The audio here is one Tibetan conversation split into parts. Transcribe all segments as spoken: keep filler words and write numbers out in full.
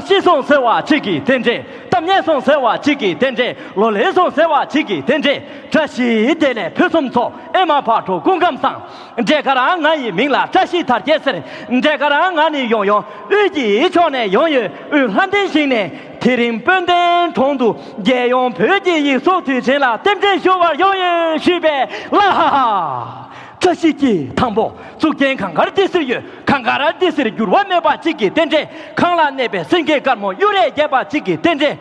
ཤི་སོང་ཟེར་བ་གཅིག་གི་རྟེན་འབྲེལ། གཏམ་ཉེས་སོང་ཟེར་བ་གཅིག་གི་རྟེན་འབྲེལ། ལོ་ལེགས་སོང་ཟེར་བ་གཅིག་གི་རྟེན་འབྲེལ། བཀྲ་ཤིས་བདེ་ལེགས་ཕུན་སུམ་ཚོགས། ཨེ་མ་བག་དྲོ་སྐུ་ཁམས་བཟང་། འབྲས་དཀར་ང་ཡི་མིང་ལ་བཀྲ་ཤིས་དར་རྒྱས་ཟེར། འབྲས་དཀར་ང་ནི་ཡོང་ཡོང་དབུས་ཀྱི་ཕྱོགས་ནས་ཡོང་ཡོད། དབུས་ལྷ་ལྡན་ཞིང་ནས། དེ་རིང་དཔལ་ལྡན་གྲོང་དུ་རྒྱལ་ཡོངས་བོད་ཀྱི་ཡིག་གཟུགས་དུས་ཆེན་ལ་རྟེན་འབྲེལ་ཞུ་བར་ཡོང་ཡོད་ཞུས་པས། ལ་ཧ་ཧ། བཀྲ་ཤིས་ཀྱི་དང་པོ། གཙུག་རྒྱན་གངས་དཀར་ཏི་སེར་ཡོད། གངས་དཀར་ཏི་སེར་འགྱུར་བ་མེད་པ་གཅིག་གི་རྟེན་འབྲེལ། གངས་ལ་གནས་པའི་སེང་གེ་དཀར་མོ་གཡུ་རལ་རྒྱས་པ་གཅིག་གི་རྟེན་འབྲེལ།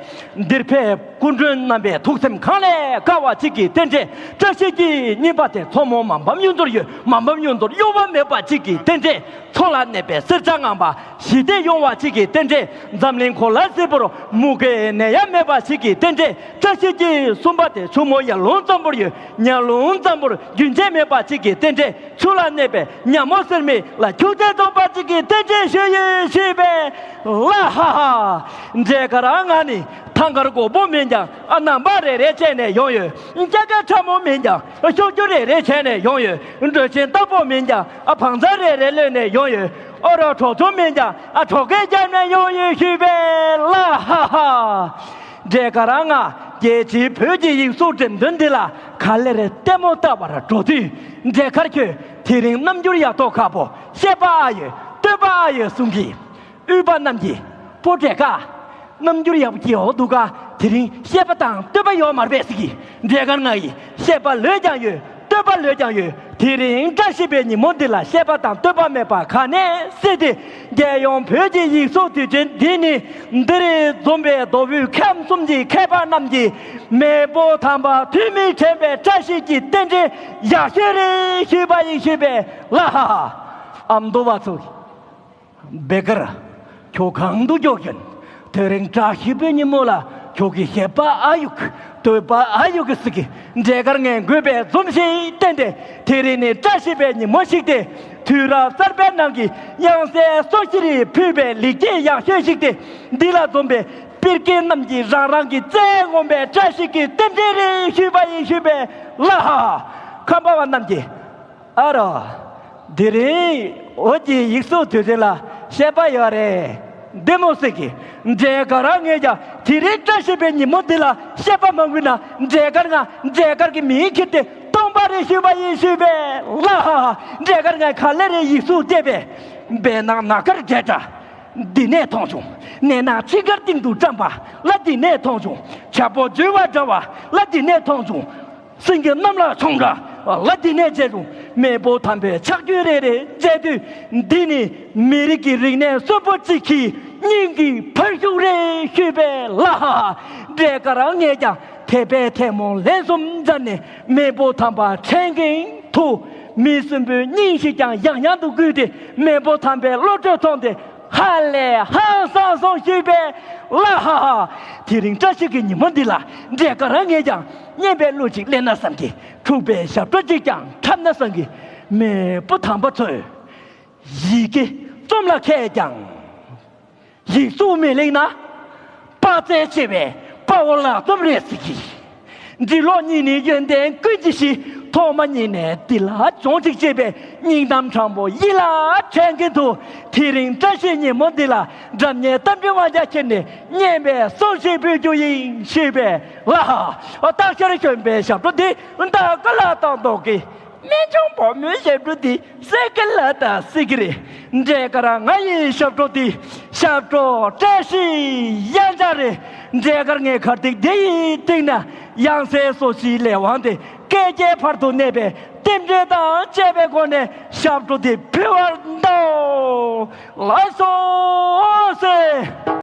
འདིར་ཕེབས་སྐུ་མགྲོན་རྣམ་པའི་ཐུགས་སེམས་གངས་ལས་དཀར་བ་གཅིག་གི་རྟེན་འབྲེལ། བཀྲ་ཤིས་ཀྱི་སྙིམ་པ་དེ་མཚོ་མོ་མ་ཕམ་གཡུ་མཚོར་ཡོད། མ་ཕམ་གཡུ་མཚོར་གཡོ་བ་མེད་པ་གཅིག་གི་རྟེན་འབྲེལ། མཚོ་ལ་གནས་པའི་སེར་སྐྱ་ངང་པ་ཞི་བདེ་ཡོང་བ་གཅིག་གི་རྟེན་འབྲེལ། འཛམ་གླིང་གོ་ལ་སིལ་བུར་མུ་གེའི་ནད་ཡམས་མེད་པ་གཅིག་གི་རྟེན་འབྲེལ། བཀྲ་ཤིས་ཀྱི་གསུམ་པ་དེ་ཆུ་མོ་ཡར་ཀླུང་གཙང་པོར་ཡོད། ཡར་ཀླུང་གཙང་པོར་རྒྱུན་ཆད་མེད་པ་གཅིག་གི་རྟེན་འབྲེལ། ཆུ་ལ་གནས་པའི་ཉ་མོ་སེར་མོ་ལ་ཁྱུག་ཙེ་འཛོམས་པ་གཅིག་གི་རྟེན་འབྲེལ་ཞུ་ཡི་ཞུས་པས། ལ་ཧ་ཧ། འབྲས་དཀར་ང་ནི་ཐང་དཀར་སྒོར་མོ་མིན་ཀྱང་ཨ་ནམ་པ་རེ་རེ་བྱས་ནས་ཡོང་ཡོད། སྐྱ་ཀ་ཁྲ་མོ་མིན་ཀྱང་ཤོག་གུ་རེ་རེ་བྱས་ནས་ཡོང་ཡོད། འགྲོ་ཆེན་རྟ་ཕོ་མིན་ཀྱང་ཨ་བང་རྩལ་རེ་རེ་གློད་ནས་ཡོང་ཡོད། ཨོ་རོ་གྲོགས་ཚོ་མིན་ཀྱང་ཨ་གྲོགས་སྐད་རྒྱབ་ནས་ཡོང་ཡོད་ཞུས་པས། ལ་ཧ་ཧ། འབྲས་དཀར་ང་རྒྱལ་སྤྱིའི་བོད་ཀྱི་ཡིག་གཟུགས་འགྲེམས་སྟོན་འདི་ལ་ག་ལེར་ལྟད་མོ་ལྟ་བར་འགྲོ་དུས། འབྲས་དཀར་ཁྱོད་དེ་རིང་རྣམ་འགྱུར་ཡག་ཐོག་ཁ་པོ། བཤད་པ་ཨ་ཡོད་སྟོན་པ་ཨ་ཡོད་གསུང་གི། དབུས་པ་རྣམས་ཀྱིས་པོ་འབྲས་དཀར། རྣམ་འགྱུར་ཡག་པོ་སྐྱེས་འོ་འདུག་ག་དེ་རིང་བཤད་པ་དང་སྟོན་པ་ཡོད་མ་རེད་པས་ཟེར་གི། འབྲས་དཀར་ང་ཡིས་བཤད་པ་ལོས་ཀྱང་ཡོད། སྟོན་པ་ལོས་ཀྱང་ཡོད། དེ་རིང་བཀྲ་ཤིས་པའི་ཉིན་མོ་འདི་ལ་བཤད་པ་དང་སྟོན་པ་མེད་པ་ག་ནས་སྲིད་དེ། རྒྱལ་ཡོངས་བོད་ཀྱི་ཡིག་གཟུགས་དུས་ཆེན་འདི་ནི་འདིར་འཛོམས་པའི་མདོ་དབུས་ཁམས་གསུམ་གྱི་མཁས་པ་རྣམས་ཀྱིས་མེས་པོ་དམ་པ་ཐོན་མིས་དྲན་པའི་བཀྲ་ཤིས་ཀྱི་རྟེན་འབྲེལ་ཡག་ཤོས་རེད་ཞུས་པ་ཡིན་ཞུས་པས། ལ་ཧ་ཧ། ཨ་མདོ་བ་ཚོ། བེ་ཀར། ཁྱོད་གང་དུ་འགྱོ་གིན། དེ་རིང་བཀྲ་ཤིས་པའི་ཉིན་མོ་ལ་ཁྱོད་ཀྱི་བཤད་པ་ཨ་ཡོད་གི། སྟོན་པ་ཨ་ཡོད་གི་ཟེར་གི། འབྲས་དཀར་ངས་འགོས་པའི་འཛུམ་ཞིག་བསྟན་ཏེ། དེ་རིང་ནི་བཀྲ་ཤིས་པའི་ཉིན་མོ་ཞིག་སྟེ། དུས་རབས་གསར་པའི་ནང་གི་དབྱངས་གསལ་སོ་བཞི་རེ་ཕུལ་བའི་ལེགས་སྐྱེས་ཡག་ཤོས་ཤིག་སྟེ། འདི་ལ་འཛོམས་པའི་པིར་ཀེ་རྣམས་ཀྱིས་རང་རང་གི་རྩལ་ངོམ་པའི་བཀྲ་ཤིས་ཀྱི་རྟེན་འབྲེལ་རེད་ཞུས་པ་ཡིན་ཞུས་པས། ལ་ཧ་ཧ། ཁམས་པ་བ་རྣམས་ཀྱིས། ཨ་རོ། དེ་རིང་བོད་ཀྱི་ཡིག་གཟུགས་དུས་ཆེན་ལ་བཤད་པ་ཡོད་རེད། འདི་མོ་ཟེར་གི། འབྲས་དཀར་ངས་ཀྱང་དེ་རིང་བཀྲ་ཤིས་པའི་ཉིན་མོ་འདི་ལ་བཤད་པ་མ་འགུལ་ན། འབྲས་དཀར་ང་འབྲས་དཀར་གྱི་མིང་ཁྱེར་ཏེ་སྟོང་པ་རེད་ཞུས་པ་ཡིན་ཞུས་པས། ལ་ཧ་ཧ། འབྲས་དཀར་ངས་ག་ལེ་རེ་ཡིག་གཟུགས་བལྟས་པས། བེ་ནག་ནག་དཀར་འབྲས་སྒྲ། འདི་ནས་མཐོང་བྱུང་། ནས་ནག་ཆིག་དཀར་སྟེང་དུ་བཀྲམ་པ་ལ་འདི་ནས་མཐོང་བྱུང་། བྱ་ཕོ་འཇུ་བ་འདྲ་བ་ལ་འདི་ནས་མཐོང་བྱུང་། སེང་གེ་གནམ་ལ་མཆོངས་འདྲ་ལ་འདི་ནས་མཇལ་བྱུང་། མེས་པོ་དམ་པའི་ཕྱག་རྒྱུན་རེ་རེ་མཇལ་དུས། འདི་ནི་མི་རིགས་ཀྱི་རིག་གནས་གསོན་པོ་གཅིག་གི་སྙིང་གི་འཕར་ཤུགས་རེད་ཞུས་པས། ལ་ཧ་ཧ། འབྲས་དཀར་ངས་ཀྱང་དད་པའི་ཐལ་མོ་ལན་གསུམ་སྦྱར་ནས། མེས་པོ་དམ་པ་དྲན་གྱིན་དུ། མི་གསོན་པོའི་སྙིང་ཞིག་ཀྱང་ཡང་ཡང་དུ་བསྐུལ་ཏེ། མེས་པོ་དམ་པའི་བློ་གྲོས་ཐོངས་ཏེ། ཧ་ལས་ཧང་སངས་སོང་ཞུས་པས། ལ་ཧ་ཧ། དེ་རིང་བཀྲ་ཤིས་ཀྱི་ཉིན་མོ་འདི་ལ་འབྲས་དཀར་ངས་ཀྱང་སྙན་པའི་གླུ་ཅིག་ལེན་ན་བསམ་གི། འཁྲུགས་པའི་ཞབས་བྲོ་ཅིག་ཀྱང་འཁྲབ་ན་བསམ་གི། མེས་པོ་དམ་པ་ཚོས་ཡི་གེ་རྩོམ་ལ་མཁས་ཀྱང་། ཡིག་གཟུགས་མི་ལེགས་ན། དཔའ་རྩལ་ཆེ་བའི་དཔའ་བོ་ལག་རྩོམ་རེད་ཟེར་གི། འབྲི་ཀློག་གཉིས་ནི་ཡོན་ཏན་ཀུན་གྱི་གཞི། ཐོག་མ་ཉིད་ནས་འདི་ལ་སྦྱོང་ཅིག་ཅེས་པའི་སྙིང་གཏམ་དྲང་པོ་ཡིད་ལ་དྲན་གྱིན་དུ། དེ་རིང་བཀྲ་ཤིས་ཉིན་མོ་འདི་ལ་སྒྲ་སྙན་གཏམ་གྱི་དབང་ཆ་ཁྱེར་ནས་སྙན་པའི་གསུང་ཞིག་འབུལ་རྒྱུ་ཡིན་ཞུས་པས། ལ་ཧ། སྟག་ཤར་གཞོན་པའི་ཞབས་བྲོ་འདི་ད་ག་ལ་བཏང་འདུག་གི། སྨན་ཆུང་བུ་མོའི་ཞབས་བྲོ་འདི་སྲིད་ཀྱི་ལ་དང་སྲིད་ཀྱི་རེད། འབྲས་དཀར་ང་ཡི་ཞབས་བྲོ་འདི་ཞབས་བྲོ་བཀྲ་ཤིས་གཡང་ཆགས་རེད། འབྲས་དཀར་ངའི་གར་སྟེགས་འདི་ཡི་སྟེང་ན་དབྱངས་གསལ་སོ་བཞིའི་ལས་དབང་དེ་བསྐལ་བརྒྱའི་བར་དུ་གནས་པའི་རྟེན་འབྲེལ་དང་བཅས་པའི་སྒོ་ནས་ཞབས་བྲོ་འདི་ཕུལ་བར་འདོད། ལགས་སོ་ཟེར།